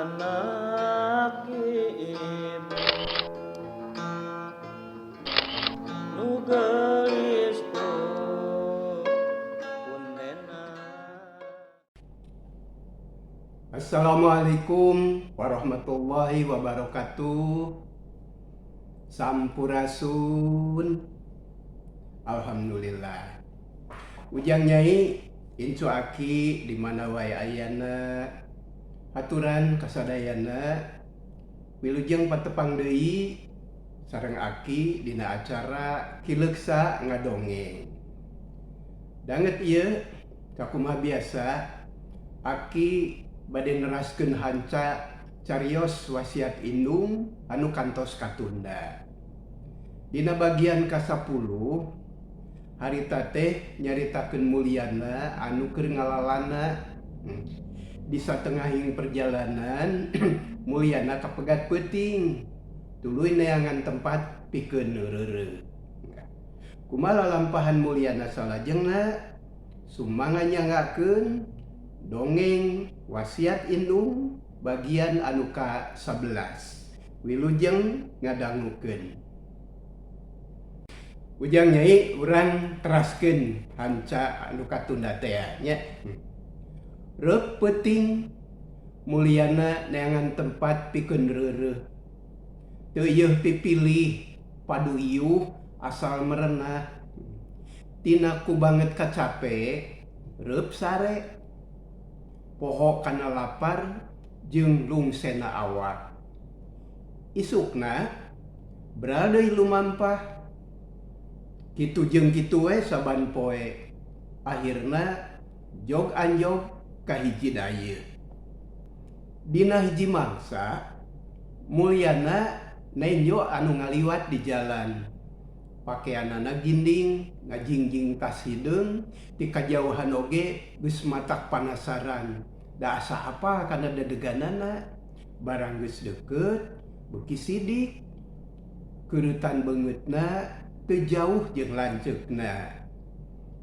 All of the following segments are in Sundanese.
Anak ibu nu geulis ku pundena. Assalamualaikum warahmatullahi wabarakatuh. Sampurasun. Alhamdulillah. Ujang Nyai incu aki di mana wae ayana. Haturan kasadayana wilujeng patepang deui sareng aki dina acara Kileuksa Ngadongeng. Danget ieu kakumaha biasa aki bade neraskeun hanca carios wasiat indung anu kantos katunda. Dina bagian kasapuluh harita teh nyaritakeun Mulyana anu keur ngalalana. Di satengahing perjalanan Mulyana kapegat peuting tuluy neangan tempat pikeun neureureuh. Kumaha lalampahan Mulyana salajengna sumangga nyanggakeun dongeng wasiat indung bagian anu ka 11. Wilujeng ngadangukeun. Ujang Nyai urang teraskeun hanca anu katunda teh nya. Reup peuting Mulyana neangan tempat pikeun reureuh. Teu ieuh pipilih padu iuh asal merenah. Tina ku banget kacape reup sare. Poho kana lapar jeung lungsena awak. Isukna bral deui lumampah. Kitu jeung kitu we saban poe. Akhirna jog anjog ka hiji dayeuh. Dina hiji mangsa Mulyana nenjo anu ngaliwat di jalan. Pakeanana ginding, ngajingjing tas hideung, ti kajauhan oge geus matak panasaran. Da asa apal kana dedeganana. Barang geus deukeut, beuki sidik. Keurutan beungeutna teu jauh jeung lanceukna.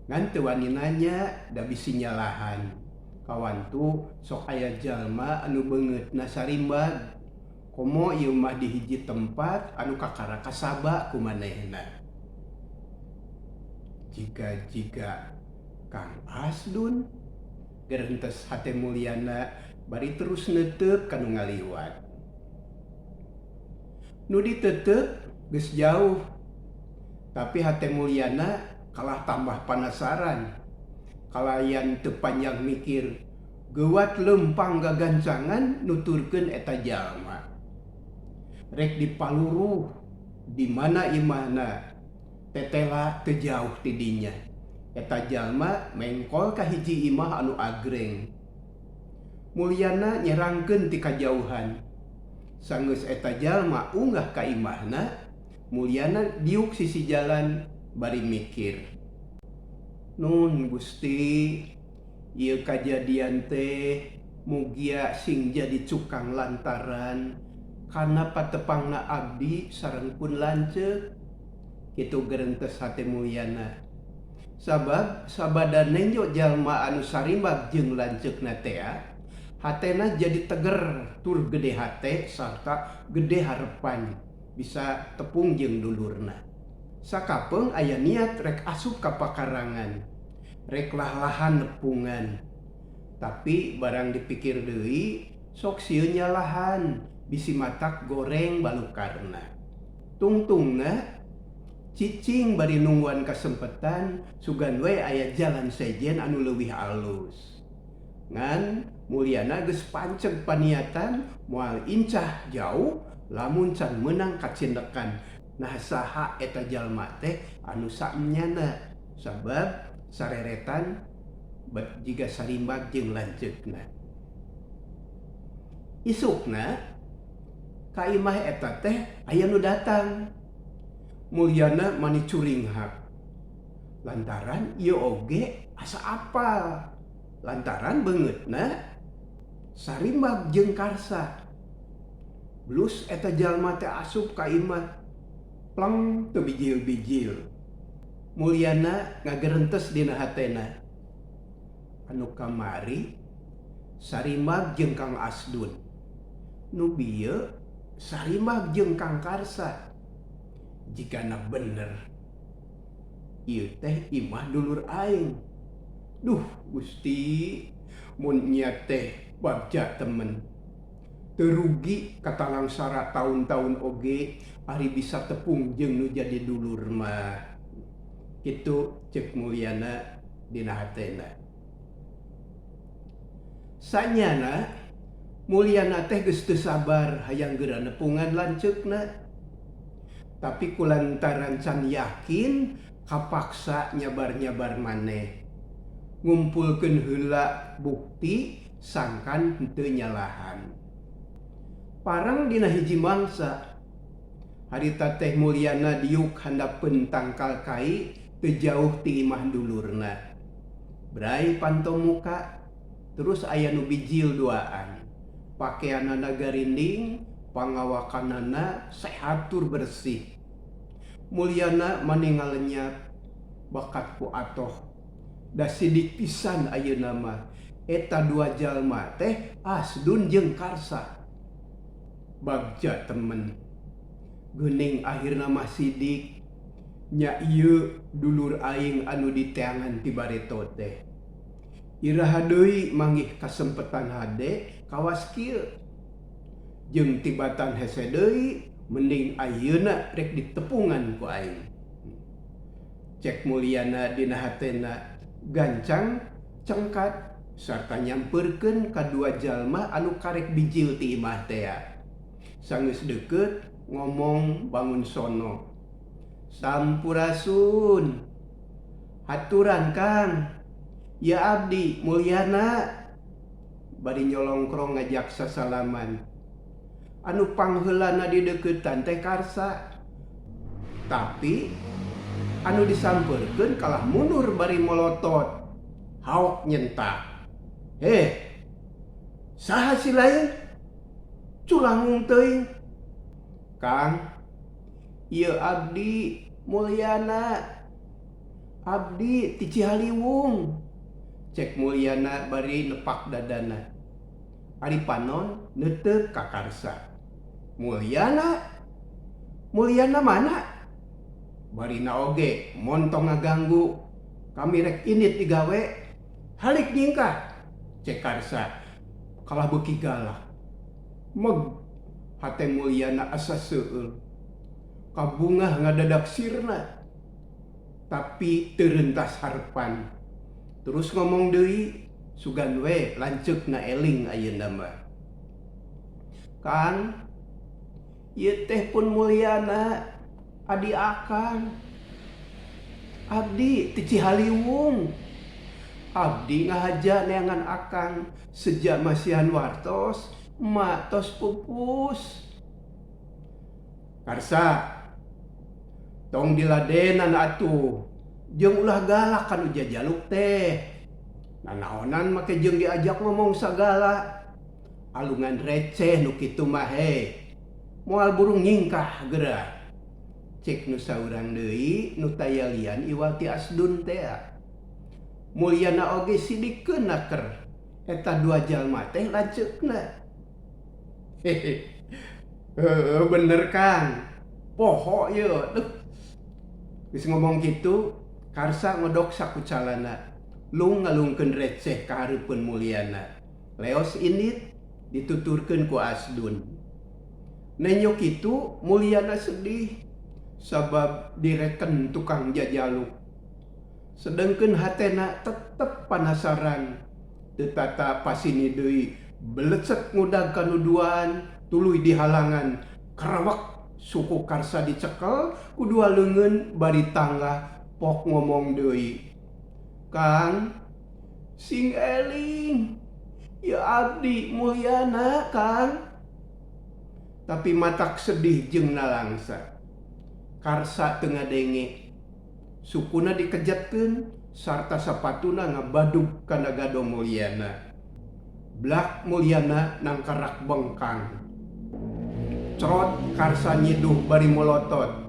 Ngan teu wani nanya da bisi nyalahan. Kawantu sok aya jalma anu beungeutna sarimbag. Komo ieu mah di hiji tempat anu kakara kasaba ku manehna. Jiga-jiga Kang Asdun gerentes hate Mulyana bari terus neuteup ka nu ngaliwat. Nu diteuteup geus jauh, tapi hate Mulyana kalah tambah panasaran. Kalayan teu panjang mikir, geuwat leumpang gagancangan nuturkeun eta jalma. Rek dipaluruh di mana imahna, tetela teu jauh ti dinya. Eta jalma mengkol ka hiji imah anu agreng. Mulyana nyerangkeun ti kajauhan. Sanggeus eta jalma unggah ka imahna, Mulyana diuk sisi jalan bari mikir. Nun Gusti, ieu kajadian teh mugia sing jadi cukang lantaran kana patepangna abdi sareng pun lanceuk. Kitu gerentes hate Mulyana. Sabab sabada nenjo jalma anu sarimbag jeung lanceukna tea, hatena jadi teger tur gede hate sarta gede harepan bisa tepung jeung dulurna. Sakapeung aya niat rek asup ka pakarangan, rek lah-lahan nepungan. Tapi barang dipikir deui sok sieun nyalahan bisi matak goreng balukarna. Tungtungna cicing bari nungguan kasempetan sugan we aya jalan sejen anu leuwih alus. Ngan Mulyana geus panceg paniatan moal incah jauh lamun can meunang kacindekan. Nah saha eta jalma teh anu saenyana sabab sareretan bet jiga sarimbag jeung lanceukna. Isukna ka imah eta teh aya nu datang. Mulyana mani curinghak. Lantaran ieu oge asa apal. Lantaran beungeutna sarimbag jeung Karsa. Blus eta jalma teh asup ka imah. Pleng teu bijil-bijil. Mulyana ngagerentes dina hatena. Anu kamari sarimbag jeung Kang Asdun. Nu bieu sarimag jeung Kang Karsa. Jigana bener ieu teh imah dulur aing. Duh Gusti mun nya teh bagja temen. Teu rugi katalangsara taun-taun oge ari bisa tepung jeung nu jadi dulur mah. Kitu ceuk Mulyana dina hatena. Sanyana Mulyana teh geus teu sabar hayang geura nepungan lanceukna. Tapi kulantaran can yakin kapaksa nyabar-nyabar maneh. Ngumpulkeun heula bukti sangkan henteu nyalahan. Parang dina hiji mangsa. Harita teh Mulyana diuk handapeun tangkal kai teu jauh ti imah dulurna. Brai panto muka, terus aya nu bijil duaan. Pakeanana garinding, pangawakanana sehat tur bersih. Mulyana maningal lenyap bakat ku atoh. Da sidik pisan ayeuna mah eta dua jalma teh Asdun jeung Karsa. Bagja temen. Geuning akhirna mah sidik. Nya ieu dulur aing anu diteangan ti bareto teh. Iraha deui manggih kasempetan hade kawas kieu. Jeung tibatan hese deui mending ayeuna rek ditepungan ku aing. Cek Mulyana dina hatena gancang cengkat sarta nyampeurkeun ka dua jalma anu karek bijil ti imah tea. Sanggeus deukeut ngomong bangun sono. Sampurasun. Haturan Kang. Ieu abdi Mulyana. Bari nyolongkrong ngajak sasalaman. Anu pangheulana dideuketan teh Karsa. Tapi anu disampeurkeun kalah mundur bari molotot. Haok nyentak. Heh. Saha si lain? Culangung teuing. Kang, ieu abdi Mulyana. Abdi ti Cihaliwung. Cek Mulyana bari nepak dadana. Ari panon neuteup ka Karsa. Mulyana? Mulyana mana? Barina oge montong ngaganggu. Kami rek indit digawe. Halik nyingkah. Cek Karsa kalah beuki galak. Meg hate Mulyana asa seueul. Kabungah ngadadak sirna. Tapi teu rentas harepan. Terus ngomong deui sugan we lanceukna eling ayeuna mah. Kang, ieu teh pun Mulyana adi akang. Abdi ti Cihaliwung. Abdi ngahaja neangan akang seja masihan wartos emak tos pupus. Karsa, tong diladenan atuh jeung ulah galak ka nu jajaluk teh. Nanaonan make jeung diajak ngomong sagala. Alungan receh nu kitu mah he. Moal burung nyingkah geura. Cek nu saurang deui nu tayalian iwal ti Asdun tea. Mulyana oge sidikeun naker. Eta dua jalma teh lanceukna. Hehe. Heueuh bener Kang. Poho ieu. Duh. Geus ngomong kitu, Karsa ngodok saku calana. Lung ngalungkeun receh ka hareupeun Mulyana. Leos indit dituturkeun ku Asdun. Nenyo kitu Mulyana sedih sabab direken tukang jajaluk. Sedengkeun hatena tetep panasaran. Teu tata pasini deui belecet ngudag ka nu duaan tuluy dihalangan. Karawak suku Karsa dicekel ku dua leungeun bari tanggah pok ngomong deui. Kang, sing eling. Ieu abdi Mulyana, Kang. Tapi matak sedih jeung nalangsa. Karsa teu ngadenge. Sukuna dikejetkeun sarta sapatuna ngabadug kana gado Mulyana. Blak Mulyana nangkarak bengkang. Crot Karsa nyiduh bari molotot.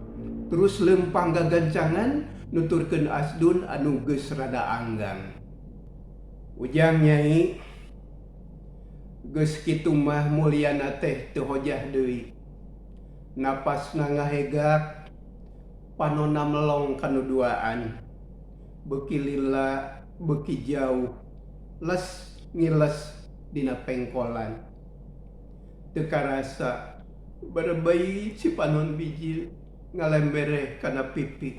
Terus leumpang gagancangan nuturkeun Asdun anu geus rada anggang. Ujang Nyai, Geus kitu mah Mulyana teh teu hojah deui. Napasna ngahegak, panonna melong ka nu duaan. Beuki lila beuki jauh, les ngiles dina pengkolan. Teu karasa barebei cipanon bijil ngalembereh kana pipi.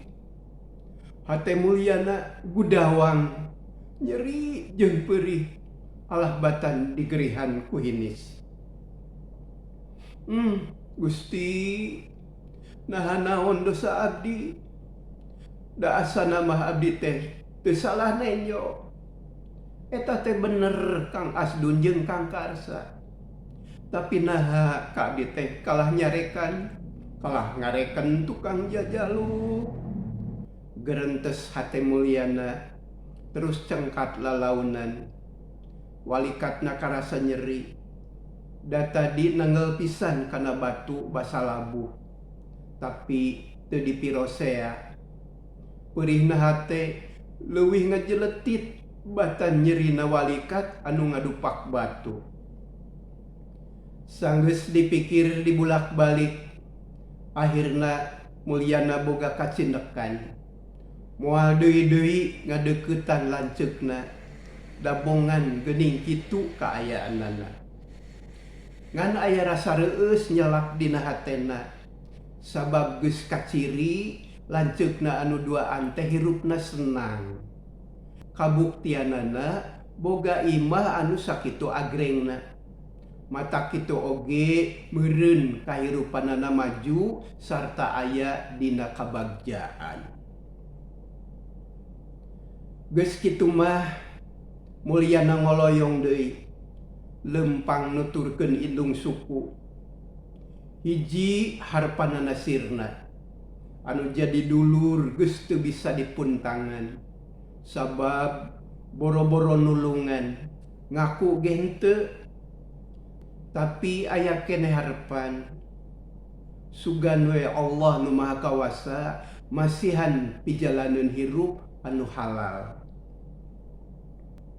Hate Mulyana gudawang, nyeri jeung peurih alah batan digerihan ku hinis. Uhm, Gusti, naha naon dosa abdi? Da asana mah abdi teh teu salah nenjo. Eta teh bener Kang Asdun jeung Kang Karsa. Tapi naha ka abdi teh kalah nyarekan, kalah ngareken tukang jajaluk. Gerentes hate Mulyana, terus cengkat lalaunan. Walikatna karasa nyeri. Da tadi nenggel pisan kana batu basa labuh. Tapi teu dipirosea. Peurihna hate leuwih ngajeletit batan nyerina walikat anu ngadupak batu. Sanggeus dipikir dibulak-balik, ahirna Mulyana boga kacindekan. Moal deui-deui ngadeuketan lanceukna, dabongan geuning kitu kaayaanana. Ngan aya rasa reueus nyelak dina hatena, sabab geus kaciri lanceukna anu duaan teh hirupna senang. Kabuktianana boga imah anu sakitu agrengna. Matak kitu oge meureun kahirupanana maju sarta aya dina kabagjaan. Geus kitu mah Mulyana ngoloyong deui leumpang nuturkeun indung suku. Hiji harepanana sirna anu jadi dulur geus teu bisa dipuntangan sabab boro-boro nulungan ngaku ge henteu. Tapi aya keneh harepan, sugan we Allah Nu Maha Kawasa masihan pijalaneun hirup anu halal.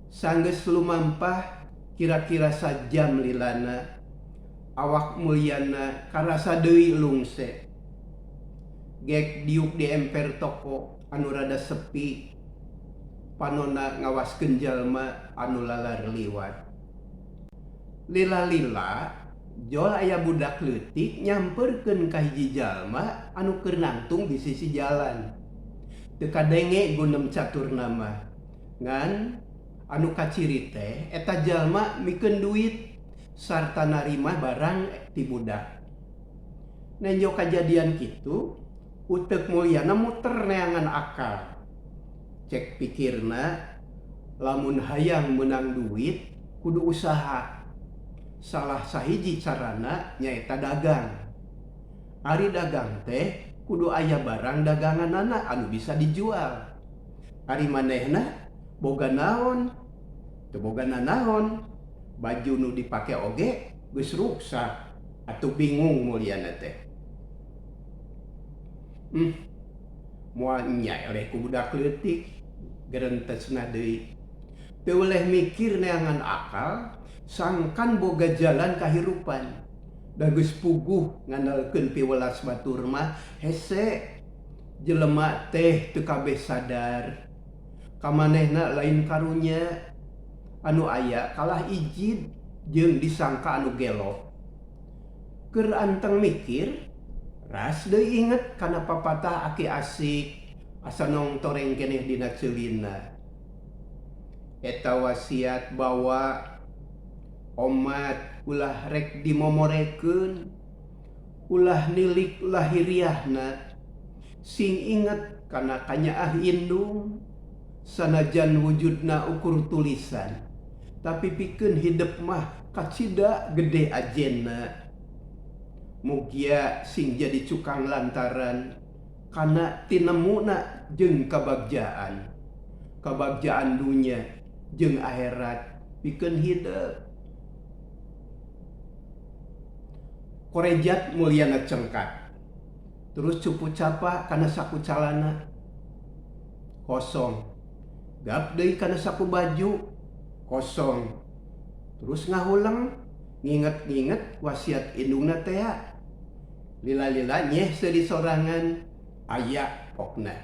Sanggeus lumampah kira-kira sajam lilana, awak Mulyana karasa deui lungse. Gek diuk di emper toko anu rada sepi, panonna ngawaskeun jalma anu lalar liwat. Lila-lila, jol aya budak leutik nyamperkeun ka hiji jalma anu keur nangtung di sisi jalan. Teu kadenge gunem caturna mah, ngan anu kaciri teh eta jalma mikeun duit sarta narima barang ti budak. Nenjo kajadian kitu, uteuk Mulyana muter neangan akal. Cek pikirna, lamun hayang meunang duit kudu usaha. Salah sahiji carana nyaeta dagang. Ari dagang teh kudu aya barang daganganana anu bisa dijual. Ari manehna boga naon? Teu boga nanaon. Baju nu dipake oge geus ruksak. Atuh bingung Mulyana teh. Uhm, moal nya eleh ku budak leutik, gerentesna deui. Teu weleh mikir neangan akal, sangkan boga jalan kahirupan. Da geus puguh ngandalkeun piwelas batur mah hese. Jelema teh teu kabeh sadar. Ka manehna lain karunya. Anu aya kalah ijid jeung disangka anu gelo. Keur anteng mikir, ras deui inget kana papatah Aki Asik asa nongtoreng keneh dina ceulina. Eta wasiat bawa omat ulah rek dimomorekeun, ulah nilik lahiriahna, sing inget kana kanyaah indung, sanajan wujudna ukur tulisan, tapi pikeun hidep mah kacida gede ajenna. Mugia sing jadi cukang lantaran kana tinemuna jeung kabagjaan. Kabagjaan dunya jeung akhirat pikeun hidep. Korejat Mulyana cengkat. Terus cupu capa kana saku calana. Kosong. Gap deui kana saku baju. Kosong. Terus ngahuleng. Nginget-nginget wasiat indungna tea. Lila-lila nyeh seuri sorangan aya pokna.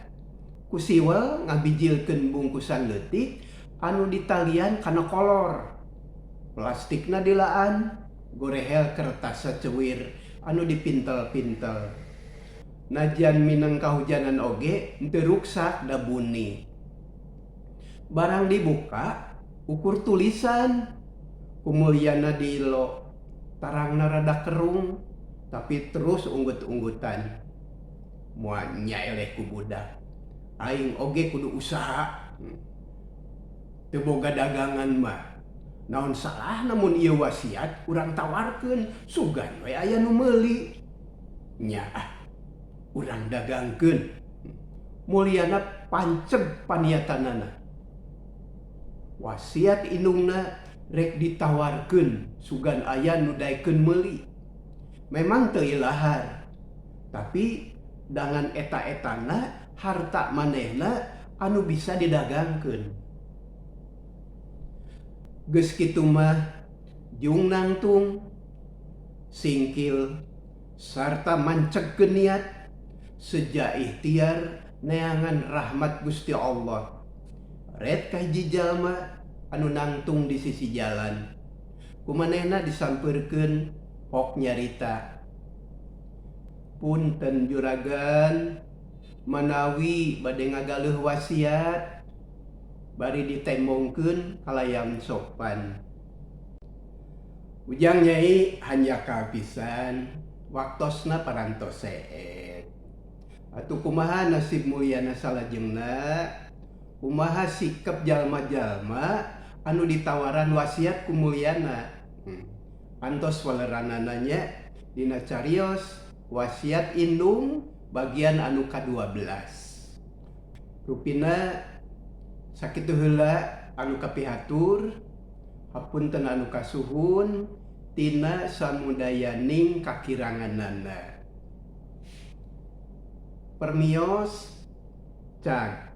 Ku siwel ngabijilkeun bungkusan leutik anu ditalian kana kolor. Plastikna dilaan, gorehel kertas sacuwir anu dipintel-pintel. Najan mineng kahujanan oge henteu ruksak da buni. Barang dibuka, ukur tulisan. Ku Mulyana diilo, tarangna rada kerung tapi terus unggut-unggutan. Moal nya eleh ku budak. Aing oge kudu usaha. Teu boga dagangan mah. Naon salahna mun ieu wasiat urang tawarkeun, sugan we aya nu meuli. Nya ah, urang dagangkeun. Mulyana panceg paniatanana. Wasiat indungna rek ditawarkeun sugan aya nu daekeun meuli. Memang teu ilahar, tapi dangan eta-etana harta manehna anu bisa didagangkeun. Geus kitu mah jung nangtung, singkil sarta mancegkeun niat seja ihtiar neangan rahmat Gusti Allah. Red ka hiji jalma anu nangtung di sisi jalan. Ku manehna disampeurkeun pok nyarita. Punten juragan, manawi bade ngagaleuh wasiat bari ditembongkeun kalayan sopan. Ujang Nyai hanjakal pisan, waktosna parantos seet. Atuh kumaha nasib Mulyana salajengna? Kumaha sikep jalma-jalma anu ditawaran wasiat ku Mulyana? Antos waleranana nya dina carios Wasiat Indung bagian anu ka-12. Rupina sakitu heula anu kapihatur, hapunten anu kasuhun tina samudayaning kakiranganana. Permios cag.